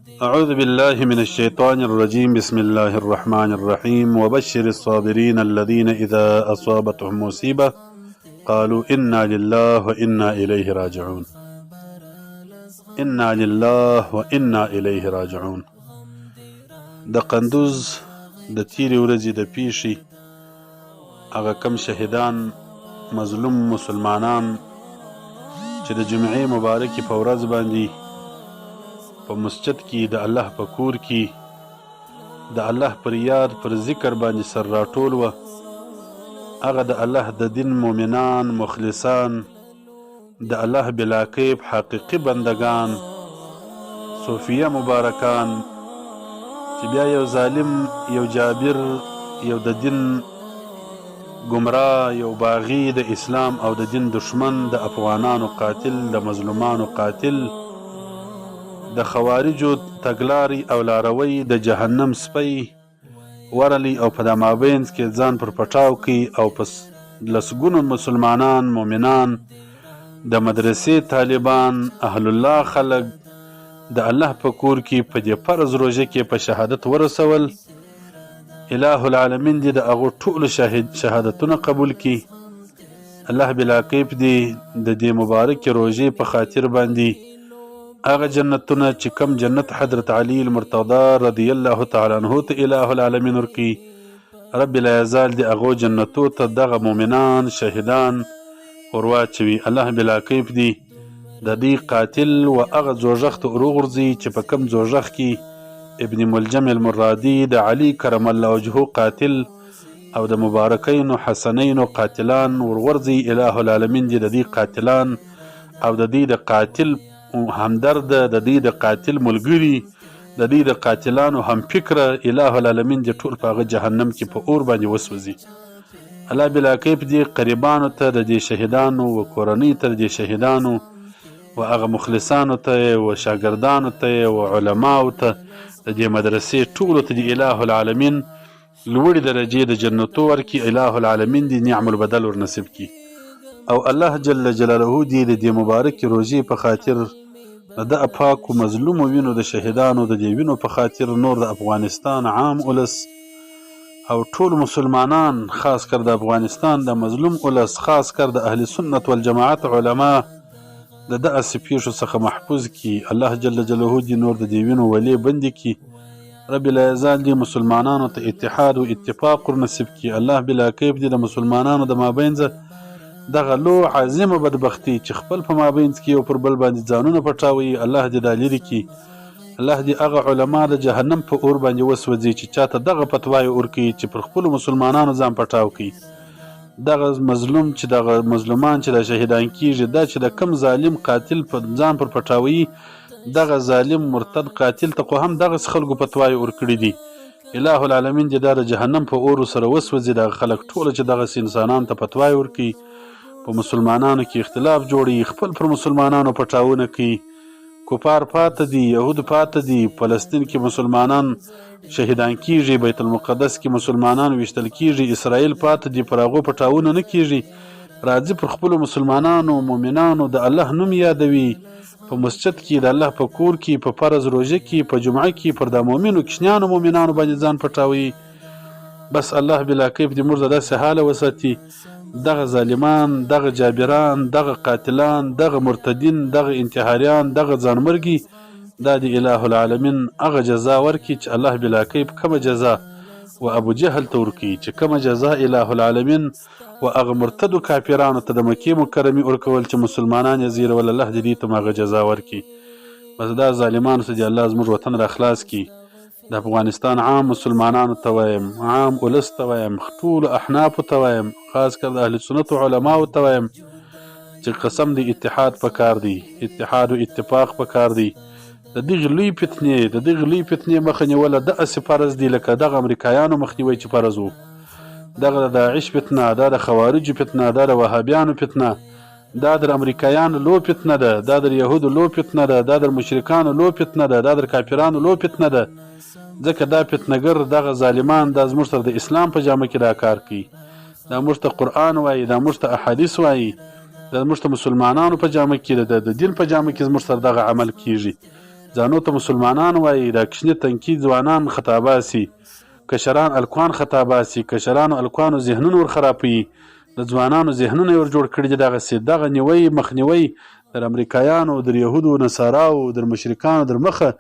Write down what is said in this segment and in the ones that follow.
أعوذ بالله من الشيطان الرجيم، بسم الله الرحمن الرحيم. وبشر الصابرين الذين إذا أصابتهم مصيبة قالوا إنا لله وإنا إليه راجعون. إنا لله وإنا إليه راجعون. د قندوز د تیرې ورځې د پیښې هغه کم شهیدان مظلوم مسلمانان چې د جمعې مبارکې په ورځ باندې په مسجد کې د الله په کور کې د الله پر یاد پر ذکر باندې سر راټول وه، هغه د الله د دین مؤمنان مخلصان، د الله بلاکیف حقیقي بندگان، صوفیه مبارکان، چې بیا یو ظالم، یو جابر، یو د دین ګمراه، یو باغی، د اسلام او د دین دشمن، د افغانانو قاتل، د مظلومانو قاتل، د خوارجو تګلاري او لاروی، د جهنم سپی ورلی او په دا مابینځ کې ځان پر پټاو کوي او په لسګونو مسلمانان مؤمنان، د مدرسې طالبان، اهل الله خلک د الله په کور کې په دې فرض روژه کې په شهادت ورسول. اله العالمین دې د هغو ټولو شهادتونه قبول کړي. الله بلا کیف دې د دې مبارکې روژې په خاطر باندې هغه جنتونه چې کم جنت حضرت علی المرتضی رضی الله تعالی عنہ ته اله العالمین ورکړي، رب لا یزال دې هغو جنتو ته دغه مؤمنان شهیدان ورواچوي. الله بلا کیف دې د دې قاتل و هغه ځوږښ ته وروغورځي چې په کم ځوږښ کې ابن ملجم المرادي د علي کرم الله وجهه قاتل او د مبارکینو حسنینو قاتلان ورغورځي. اله العالمین دې د دې قاتلان او د دې د قاتل همدرد، د دې د قاتل ملګري، د دې د قاتلانو هم فکره، اله العالمین دې ټول په هغه جهنم کې په اور باندې وسوځي. الله بلا کیف دې قریبانو ته د دې شهیدانو و کورنۍ ته د دې شهیدانو و هغه مخلصانو ته و شاګردانو ته و علماو ته د دې مدرسې ټولو ته دې اله العالمین لوړې درجې د جنتو ورکړي. اله العالمین دې نعم البدل ورنصیب کړي. او الله جل جلاله دې د دې مبارکې روژې په خاطر د دغه پاکو مظلومو وینو د شهیدانو د دې وینو په خاطر نور د افغانستان عام اولس او ټول مسلمانان، خاص کر د افغانستان د مظلوم اولس، خاص کر د اهل سنت والجماعت علما د دغسې پیښو څخه محفوظ کړي. الله جل جلاله دې نور د دې وینو ولې بندې کړي. رب لا یزال دې مسلمانانو ته اتحاد او اتفاق ورنصیب کړي. الله بلا کیف دې د مسلمانانو د مابینځه دغه لو عظیمه بدبختي چې خپل په مابینځ کې یو پر بل باندې ځانونه پټاوي، الله دې دا لیرې کړي. الله دې هغه علما د جهنم په اور باندې وسوځي چې چاته دغه فتوا یې ورکوي چې پر خپلو مسلمانانو ځان پټاو کوي. دغه مظلوم چې دغه مظلومان چې دا شهیدان کیږي، دا چې د کم ظالم قاتل په ځان پر پټاوي، دغه ظالم مرتد قاتل ته خو هم دغسې خلکو فتواوې ورکړي دي. اله العالمین دې دا د جهنم په اور سره وسوځي دغه خلک ټوله چې دغسې انسانانو ته فتواوې ورکوي، په مسلمانانو کې اختلاف جوړوي، خپل پر مسلمانانو پټاونه کوي. کفار پاته دي، یهود پاته دي، فلسطین کې مسلمانان شهیدان کیږي، بیت المقدس کې مسلمانان ویشتل کیږي، اسرائیل پاته دي، پر هغو پټاونه نه کیږي. راځي پر خپلو مسلمانانو مؤمنانو د الله نوم یادوي، په مسجد کې، د الله په کور کې، په فرض روژه کې، په جمعه کې پر دا مؤمنو کوچنیانو مؤمنانو باندې ځان پټاوي. بس الله بلا کیف دې موږ د داسې حاله وساتي. دغه ظالمان، دغه جابران، دغه قاتلان، دغه مرتدین، دغه انتحاریان، دغه ځانمرګي، دا دې اله العالمین هغه جزا ورکړي چې الله بلا کیف کومه جزا و ابو جهل ته ورکوي، چې کومه جزا اله العالمین و هغه مرتدو کافرانو ته د مکې مکرمې ورکول چې مسلمانان یې زیرول، الله دې دوی ته هم هغه جزا ورکړي. بس دا ظالمانو ته دې الله زموږ وطن را خلاص کړي. د افغانستان عام مسلمانانو ته وایم، عام اولس ته وایم، ټولو احنافو ته وایم، خاص کر د اهل سنتو علماو ته وایم چې قسم دی اتحاد پکار دی، اتحاد او اتفاق پکار دی. د دغې لوی فتنې، د دغې لوی فتنې مخه نیوله داسې فرض دی لکه دغه امریکایانو مخنیوی چې فرض وو. دغه د داعش فتنه، دا د خوارجو فتنه، دا د وهابیانو فتنه، دا در امریکایانو لو فتنه ده، دا در یهودو لو فتنه ده، دا در مشرکانو لو فتنه ده، دا در کافرانو لو فتنه ده. ځکه دا فتنګر، دغه ظالمان، دا زموږ سره د اسلام په جامه کې دا کار کوي. دا موږ ته قرآن وایي، دا موږ ته احادیث وایي، دا موږ ته مسلمانانو په جامه کې، د دین په جامه کې زموږ سره دغه عمل کیږي. ځانو ته مسلمانان وایي، دا کوچني تنکي ځوانان خطا باسي، کشران هلکان خطا باسي، کشرانو هلکانو ذهنونه ور خرابوي، د ځوانانو ذهنونه یې ور جوړ کړي دي. دغسې دغه نیوی مخنیوی در امریکایانو، در یهودو، نصاراو، در مشرکانو در مخه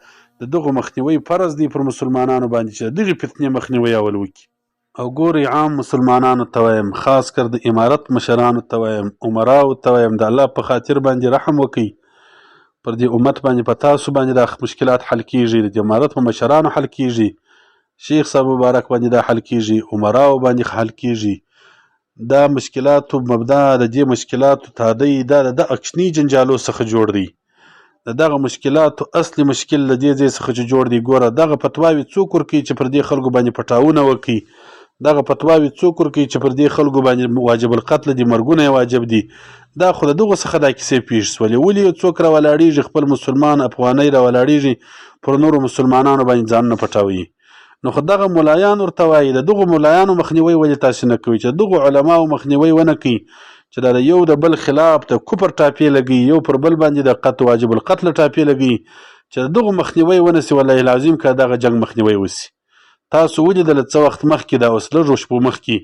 د دغو مخنیوی فرض دی پر مسلمانانو باندې چې د دغې فتنې مخنیوی اول وکړي. او ګورئ عام مسلمانانو ته وایم، خاص کر د امارت مشرانو ته وایم، امراو ته وایم، د الله په خاطر باندې رحم وکړئ پر دې امت باندې، په تاسو باندې دا مشکلات حل کیږي، د امارت په مشرانو حل کیږي، شیخ صاحب مبارک باندې دا حل کیږي، امراو باندې حل کیږي. دا مشکلاتو مبدا د دې مشکلاتو تادی دا د دغه کوچني جنجالو څخه جوړ دی. د دغه مشکلاتو اصلي مشکل له دې ځای څخه چې جوړ دی. ګوره دغه فتواوې څوک ورکوي چې پر دې خلکو باندې پټاونه وکړي، دغه فتواوې څوک ورکوي چې پر دې خلکو باندې واجب القتل دي، مرګونه یې واجب دي. دا خو د دغو څخه دا کیسې پېښ سولې. ولې یو څوک راولاړېږي، خپل مسلمان افغانۍ راولاړېږي، پر نورو مسلمانانو باندې ځانونه پټوي؟ نو خو دغه ملایان ورته وایي. د دغو ملایانو مخنیوی ولې تاسې نه کوئ چې د دغو علماو مخنیوی ونه کوي چې دا د یو د بل خلاف د کفر ټاپې لګوي، یو پر بل باندې د قتل واجب القتل ټاپې لګوي، چې د دغو مخنیوی ونه سي؟ والله العظیم که دغه جنګ مخنیوی وسي. تاسو ولیدل څه وخت مخکې، دا اوس لږو شپو مخکې،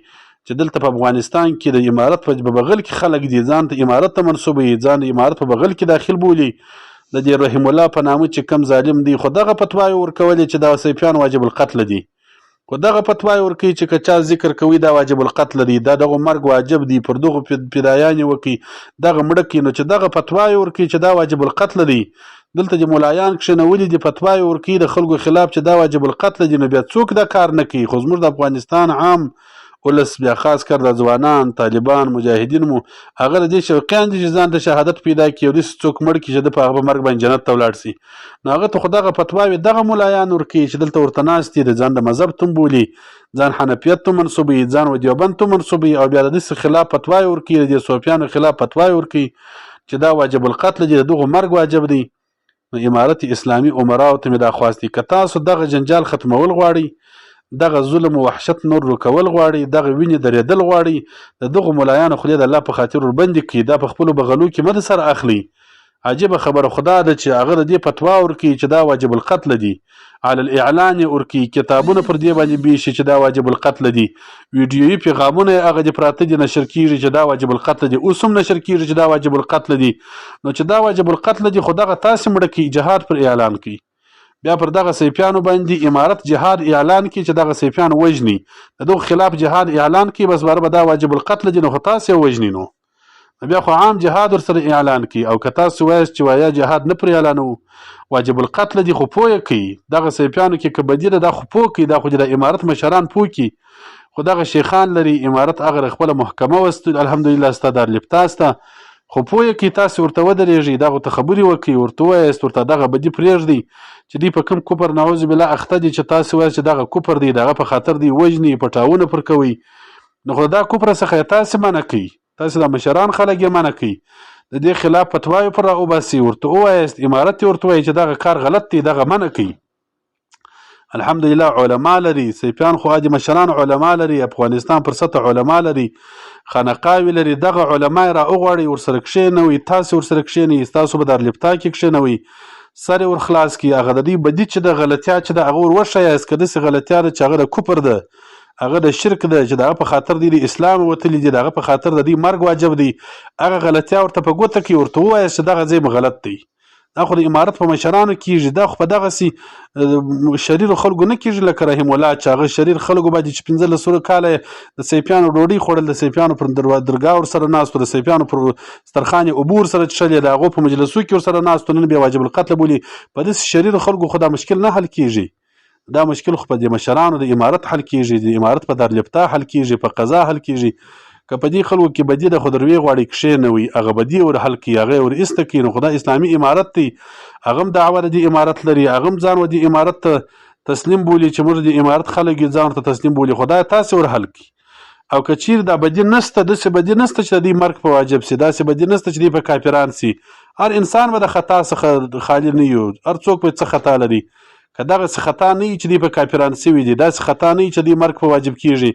چې دلته په افغانستان کې د امارت په بغل کې خلک دي، ځان ته امارت ته منسوبوي، ځان د امارت په بغل کې داخل بولي، د دې رحیم الله په نامه چې کم ظالم دی، خو دغه فتوا یې ورکولې چې دا سیفیان واجب القتل دي. خو دغه فتوا یې ورکوي چې که چا ذکر کوي دا واجب القتل دی، دا دغه مرګ واجب دی، پر دغو فدایان یې وکړي، دغه مړه کړي. نو چې دغه فتوا یې ورکوي چې دا واجب القتل دی، دلته د ملایان کښېنولي دي، فتوا یې ورکوي د خلکو خلاف چې دا واجب القتل دي، نو بیا څوک دا کار نه کوي؟ خو زموږ د افغانستان عام ولس بیا خاص کر د ځوانان، طالبان، مجاهدین مو هغه د دې شوقیان دي چې ځان ته شهادت پیدا کړي او داسې څوک مړ کړي چې د په هغه مرګ باندې جنت ته ولاړ سي. نو هغه ته خو دغه فتواوې دغه ملایان ورکوي چې دلته ورته ناست دي، د ځان د مذهب ته بولي، ځان حنفیت ته منسوبوي، ځان و دیوبند ته منسوبوي، او بیا د داسې خلاف فتواوې ورکوي، د دې صوفیانو خلاف فتواوې ورکوي چې دا واجب القتل دي، د دغو مرګ واجب دی. نو امارت اسلامي امراو ته مې دا خواست دی، که تاسو دغه جنجال ختمول غواړئ، دغه ظلم او وحشت نور ورکول غواړي، دغه وینې درېدل غواړي، د دغو ملایانو خولې د الله په خاطر وربندې کړي، دا په خپلو بغلو کې مه د سره اخلي. عجیبه خبره خدا ده چې هغه د دې فتوا ورکوي چې دا واجب القتل دي، علی الاعلان یې ورکوي، کتابونه پر دې باندې بیشي چې دا واجب القتل دي، ویډیويي پیغامونه یې هغه دې پراته دي، نشر کیږي چې دا واجب القتل دي، اوس هم نشر کیږي چې دا واجب القتل دي. نو چې دا واجب القتل دي، خو دغه تاسې مړه کړئ، جهاد پر اعلان کړئ، بیا پر دغه سیفیانو باندې امارت جهاد اعلان کړي چې دغه سیفیان وژني، د دغو خلاف جهاد اعلان کړي، بس باره به دا واجب القتل دي، نو خو تاسې یې وژني. نو بیا خو عام جهاد ورسره اعلان کړي. او که تاسو وایاست چې وایا جهاد نه پر اعلانوو، واجب القتل دي، خو پوه یې کړئ، دغه سیفیانو کې که بدي ده دا خو پوه کړئ، دا خو دې د امارت مشران پوه کړي. خو دغه شیخان لري امارت هغه خپله محکمه وست، الحمدلله ستا دارالافتا سته، خو پوه یې کړئ، تاسې ورته ودرېږئ، دغو ته خبرې وکړئ، ورته ووایاست، ورته دغه بدي پرېږدئ چې دوی په کوم کفر نعوذ بالله اخته دي، چې تاسې وایاست چې دغه کفر دی، دغه په خاطر دی وژني، پټاونه پر کوئ، نو خو دا کفر څخه یې تاسې منع کړئ، تاسې دا مشران خلک یې منع کړئ، د دې خلاف فتواوې پر راوباسئ، ورته ووایاست، امارت یې ورته ووایي چې دغه کار غلط دی، دغه منع کړئ. الحمدلله علما لري، سیفیان خو عادي مشران علما لري، افغانستان پر سطح علما لري، خانقاوې لري، دغه علما یې را وغواړئ، ورسره کښېنوئ، تاسې ورسره کښېنئ، ستاسو به دارالافتا کې کښېنوئ، سر یې ور خلاص کړي، هغه د دوی بدي چې ده، غلطیا چې ده، هغه ور وښیاست، که داسې غلطیا ده چې هغه د کفر ده، هغه د شرک ده، چې د هغه په خاطر دوی د اسلام وتلي دي، د هغه په خاطر د دوی مرګ واجب دی، هغه غلطیا ورته په ګوته کړي، ورته ووایاست چې دغه ځای مو غلط دی. دا خو د امارت په مشرانو کیږي، دا خو په دغسې شریرو خلکو نه کیږي لکه رحیم الله چې هغه شریر خلکو باندې چې 15 کاله یې د سیفیانو ډوډۍ خوړل، د سیفیانو پر درګاه ورسره ناست وو، د سیفیانو پر سترخوان یې اوبه ورسره څښلې، د هغو په مجلسو کې ورسره ناست وو، نن بیا واجب القتل بولي. په داسې شریرو خلکو خو دا مشکل نه حل کیږي، دا مشکل خو په دې مشرانو د امارت حل کیږي، د امارت په دارالافتا حل کیږي، په قضا حل کیږي. که په دې خلکو کې بدي ده خو دروې غواړي کښېنوي، هغه بدي ور حل کړي، هغه یې ور ایسته کړي. نو خو دا اسلامي امارت دی، هغه هم دعوه د دې امارت لري، هغه هم ځان و دې امارت ته تسلیم بولي چې موږ د امارت خلک یو، ځان ورته تسلیم بولي، خو دا تاسې ور حل کړي. او که چیرې دا بدي نسته، داسې بدي نسته چې د دوی مرګ په واجب سي، داسې بدي نسته چې دوی په کافران سي. هر انسان به د خطا څخه خالي نه یو، هر څوک به څه خطا لري. که دغسې خطا نه وي چې دوی په کافران سوي دي، داسې خطا نه وي چې دوی مرګ په واجب کیږي،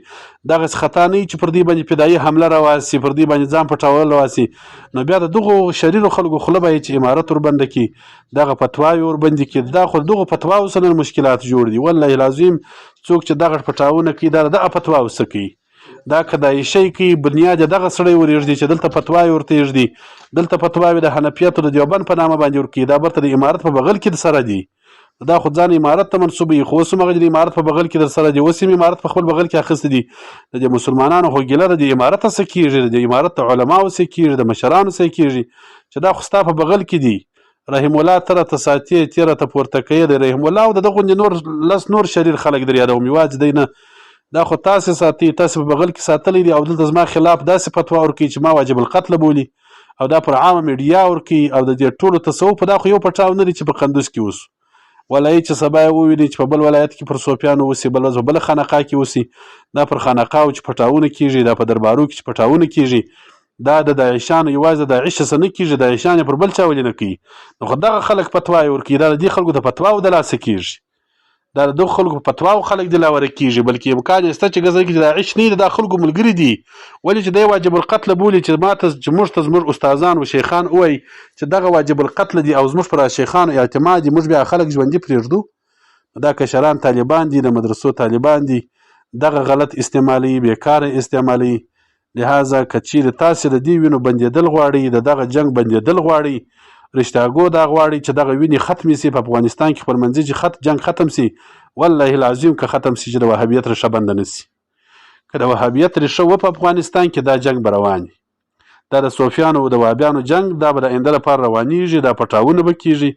دغسې خطا نه وي چې پر دوی باندې فدایي حمله رواسي، پر دوی باندې ځان پټول رواسي، نو بیا د دغو شریرو خلکو خوله به چې امارت وربنده کړي، دغه فتواوې وربندې کړي. دا خو دغو فتواو سره نن مشکلات جوړ دي. والله العظیم څوک چې دغه پټاونه کوي دا دغه فتواو څه کوي؟ دا که داعشی کوي بنیاد یې دغه سړی ورېږدي چې دلته فتواوې ورته ږدي، دلته فتواوې د حنفیتو د دیوبند په نامه باندې ورکوي، دا برته د امارت په بغل کې سره دي. دا خو ځان امارت ته منسوبوي، خو اوس هم هغه د امارت په بغل کې در سره دي، اوس هم امارت په خپل بغل کې اخیستي دي. د دې مسلمانانو خو ګیله د دې امارت څه کېږي، د دې امارت د علماو څه کېږي، د مشرانو څه کېږي، چې دا خو ستا په بغل کې دي. رحیم الله ته راته ساتې، ته راته پورته کوې. د رحیم الله او د ده غوندې نور لس نور شریر خلک در یادوم، یوازې دی نه. دا خو تاسې ساتئ، تاسې په بغل کې ساتلی دی او دلته زما خلاف داسې فتوا ورکوي چې ما واجب القتل بولي او دا پر عامه میډیا ورکوي او د دې ټولو تصوف دا خو یو پټاو نه دی چې په قندوز کې اوسو. ولایت چې سبا یې وویني چې په بل ولایت کې پر صوفیانو اوسي، بل ورځ په بله خانقاه کې اوسي، دا پر خانقاو چې پټاونه کېږي، دا په دربارو کې چې پټاونه کېږي، دا د داعشانو یوازې د داعش څخه نه کېږي، داعشان یې پر بل چا ولې نه کوي؟ نو خو دغه خلک فتوا یې ورکوي، دا د دې خلکو د فتواو د لاسه کېږي، دا د دغو خلکو په فتواو خلک دي لاوره کېږي، بلکې امکان یې شته چې ګزر کې داعش نه دي، دا خلکو ملګري دي. ولې چې دی واجب القتل بولي، چې ما ته چې موږ ته زموږ استادان و شیخان ووایي چې دغه واجب القتل دي او زموږ پر شیخانو اعتماد دي، موږ بیا خلک ژوندي پرېږدو؟ دا کشران طالبان دي، د مدرسو طالبان دي، دغه غلط استعمالوي، بېکاره استعمالوي. لهذا که چیرې تاسې د دې وینو بندېدل غواړئ، د دغه جنګ بندېدل غواړئ، رښتیاګو دا غواړي چې دغه وینې ختمې سي په افغانستان کې، خپلمنځي چې خط جنګ ختم سي، والله العظیم که ختم سي چې د وهابیت ریښه بنده نه سي. که د وهابیت ریښه و په افغانستان کې، دا جنګ به روان وي. دا د صوفیانو او د وهابیانو جنګ دا به د آینده لپاره روانیږي، دا پټاونه به کیږي،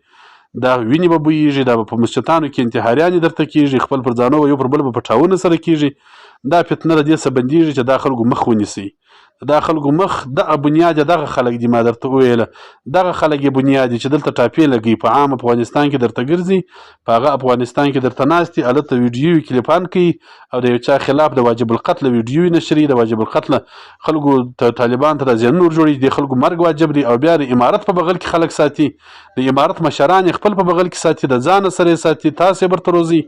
دا وینې به بویږي، دا به په مسجدانو کې انتحاریانې درته کیږي، خپل پر ځانو یو پر بل به پټاونه سره کیږي. دا فتنه د دې څخه بندیږي چې دا خلکو مخ ونیسي. دا خلکو مخ دغه بنیاد دغه خلک دي، ما درته وویله دغه خلک یې بنیاد دي چې دلته ټاپې لګوي، په عام افغانستان کې درته ګرځي، په هغه افغانستان کې درته ناست دي، هلته ویډیوي کلیپان کوي او د یو چا خلاف د واجب القتل ویډیوي نشروي، د واجب القتل خلکو ته طالبان ته د زیانونه ور جوړوي، د خلکو مرګ واجب دی او بیا د امارت په بغل کې خلک ساتي، د امارت مشران یې خپل په بغل کې ساتي، د ځانه سره یې ساتي، تاسې یې ورته روزي.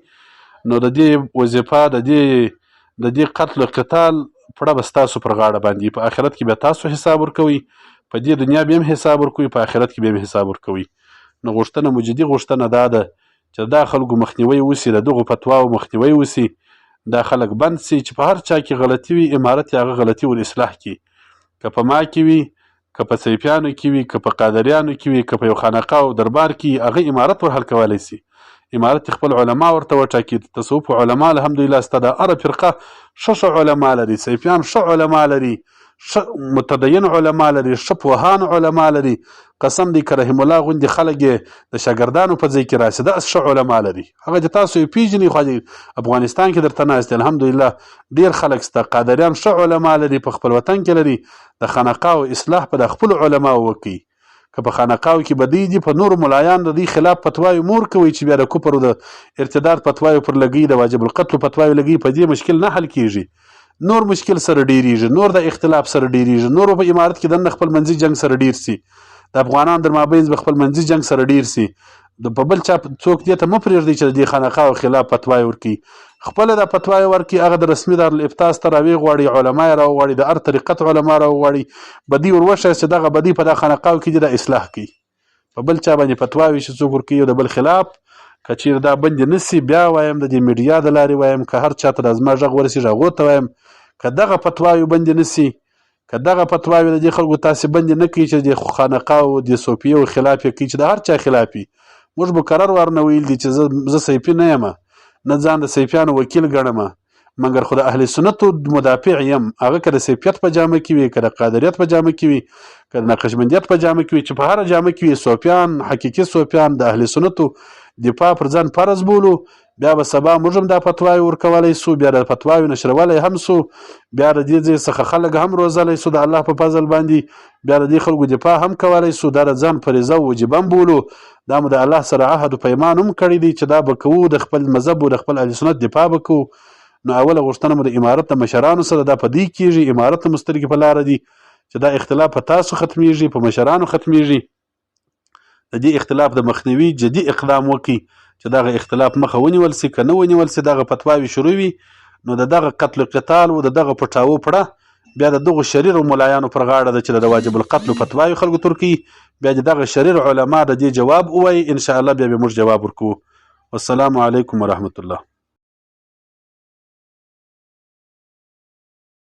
نو د دې وظیفه د دې قتل او قتال پړه به ستاسو پر غاړه باندې، په آخرت کې بیا تاسو حساب ورکوئ، په دې دنیا بیا هم حساب ورکوئ، په آخرت کې بیا هم حساب ورکوئ. نو غوښتنه مو جدي غوښتنه دا ده چې دا خلکو مخنیوی وسي، د دغو فتواو مخنیوی وسي، دا خلک بند سي چې په هر چا کې غلطي وي امارت یې هغه غلطي ور اصلاح کړي، که په ما کې وي، که په سیفیانو کې وي، که په قادریانو کې وي، که په یو خانقاه او دربار کې وي، هغه امارت ور حل کولی سي. امارت خپل علما ورته وټاکي. د تصوف علما الحمدلله سته، د هره فرقه ښه ښه علما لري، سیفیان ښه علما لري، ښه متدین علما لري، ښه پوهان علما لري. قسم دی که رحیم الله غوندې خلک یې د شاګردانو په ځای کې راسي، داسې ښه علما لري. هغه چې تاسو یې پېژنئ خو افغانستان کې درته ناست دي، الحمدلله ډېر خلک سته. قادریان ښه علما لري، په خپل وطن کې لري. د خانقاه او اصلاح په د خپلو علماو وکړي. که په خانقاو کې بدی دي، په نورو ملایانو د دوی خلاف فتواوې مور کوي چې بیا د کفر او د ارتداد فتواوې پر لګوي، د واجب القتل فتواوې لګوي، په دې مشکل نه حل کیږي، نور مشکل سره ډیریږي، نور د اختلاف سره ډیریږي، نور په امارت کې دننه خپل منځي جنګ سره ډیر سي، د افغانانو در مابین به خپل منځي جنګ سره ډیر سي. د په بل چا څوک دې ته مه پرېږدئ چې د دې خانقاو خلاف فتواوې ورکوي. خپله دا فتواوې ورکوي، هغه د رسمي دارالافتا ته راویې غواړي، علما یې راوغواړي، د هر طریقت علما راوغواړي، بدی ور وښیاست چې دغه بدی په دا خانقاو کې دي، دا اصلاح کوي. په بل چا باندې فتواوې چې څوک ورکوي د بل خلاف، که چیرې دا بندې نه سي، بیا وایم د دې میډیا د لارې وایم، که هر چا ته دا زما غږ ورسېږي هغو ته وایم، که دغه فتواوې بندې نه سي، که دغه فتواوې د دې خلکو تاسې بندې نه کوي چې د خانقاو د صوفیو خلاف یې کوي، چې د هر چا خلاف وي. موږ مکرر وارنه ویل دي چې زه صیفي نه یم، نه ځان د صیفیانو وکیل ګڼم، مګر خو د اهل سنتو مدافع یم. هغه که د صیفیت په جامه کې وي، که د قادریت په جامه کې وي، که د نقشبندیت په جامه کې وي، چې په هره جامه کې وي، صوفیان، حقیقي صوفیان د اهل سنتو دفاع پر ځان فرض بولو. بیا به سبا موږ هم دا فتواوې ورکولی سو، بیا د فتواوې نشرولی هم سو، بیا د دې ځای څخه خلک هم روزلی سو د الله په فضل باندې، بیا د دې خلکو دفاع هم کولی سو. دا د ځان فریضه او وجیبه هم بولو. دا مو د الله سره عهد و پیمان هم کړی دی چې دا به کوو، د خپل مذهب او د خپل اهل سنت دفاع به کوو. نو اوله غوښتنه مو د امارت د مشرانو سره دا په دوی کېږي، امارت مو سترګې په لاره دي چې دا اختلاف په تاسو ختمیږي، په مشرانو ختمیږي. د دې اختلاف د مخنیوي جدي اقدام وکړي چې دغه اختلاف مخه ونیول سي، که نه ونیول سي دغه فتواوې شروع وي، نو د دغه قتل و قتال و د دغه پټاوو پړه بیا د دغو شریرو ملایانو پر غاړه ده چې د واجب القتل فتواوې خلکو ته ورکوي. بیا دې دغه شریر علما د دې جواب ووایي، ان شاء الله بیا به موږ جواب ورکوو. والسلام علیکم ورحمت الله.